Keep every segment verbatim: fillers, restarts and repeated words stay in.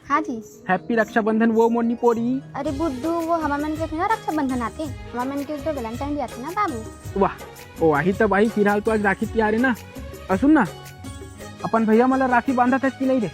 हाँ जी। Happy रक्षाबंधन वो मोर निपोरी। अरे बुद्धू, वो हमर मन के थोड़ा रक्षाबंधन आथे, हमर मन के तो Valentine Day आथे ना बाबू। वाह, ओ आही तब आही, फिलहाल तो आज राखी तिहार हे ना। अउ सुन ना, अपन भैया मन ला राखी बांधत हस कि नहीं रे?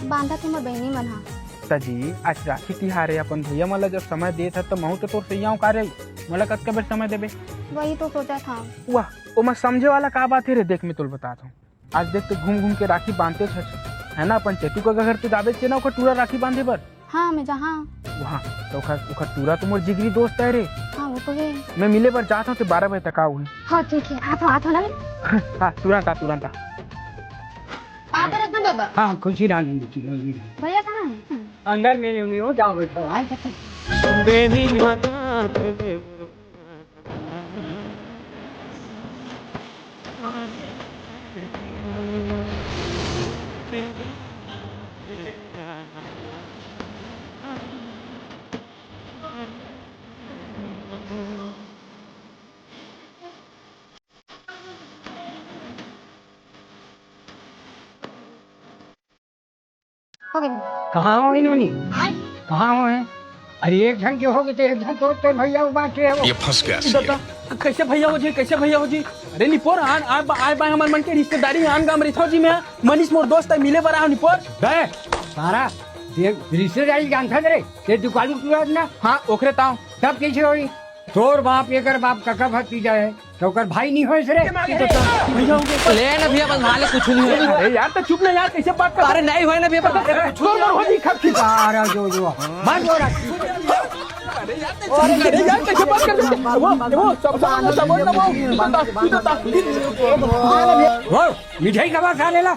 बांधत हे मोर बहिनी मन हा। त जी, आज राखी तिहार हे, अपन भैया मन ला जब समय देत हस त महूं तो तोर सइया हंव का रे, मोला कतका बेर समय देबे? वही तो सोचत हंव। वाह, ओमा समझे वाला का बात हे रे? देख, मैं तोला बतात हंव। आज देख, तैं घूम घूम के राखी बांधतेच हस, है ना? अपन चेतू कका घर तो जाबेच ना, ओकर टूरा राखी बांधे बर। हाँ, मैं जाहूं। वाह, त ओकर, ओकर टूरा तो मोर जिगरी दोस्त हे रे। हाँ, वो तो हे। मैं मिले बर जात हंव, तैं बारह बजे तक आ उहें। हाँ, ठीक हे, आत हंव, आत हंव ना। हाँ, तुरंत आ, तुरंत आ। आते रहते बाबा। हाँ, खुशी रानी। भैया कहाँ हे? अंदर में नहीं हो, जाओ बैठो। हो गई। कहाँ हो इन्होंने? कहाँ हो हैं? अरे एक झन के हो गए तो एक झन तो, तो भैया वो बांट रहे हो। ये फंस गया सी। कैसे भैया हो जी, कैसे भैया हो जी? अरे निपोर, आन, आय बा, आय बा, हमर मन के रिश्तेदारी आन गांव में रहिथव जी। मैं मनीष मोर दोस्त हे, मिले बर आय निपोर। बे, सारा, ये रिश्तेदारी जानता रे, ये दुकान में पूरा ना। हाँ, ओकरे ताव। तब कैसे होई? तोर बाप, एकर बाप, कका भतीजा हे, त ओकर भाई नहीं होय रे? भैया हो गए। ले ना भैया, बस वहाँ ले कुछ नहीं होय। अरे यार, त चुप ना यार, कैसे बात कर? अरे नहीं होय ना भैया, बस तोर मोर हो जी, खप खींच। अरे जो, जो, बंद हो रहा। अरे यार, कैसे बात कर? वो, वो, सब, सब, सब, वो, मिठाई खवा खा लेला।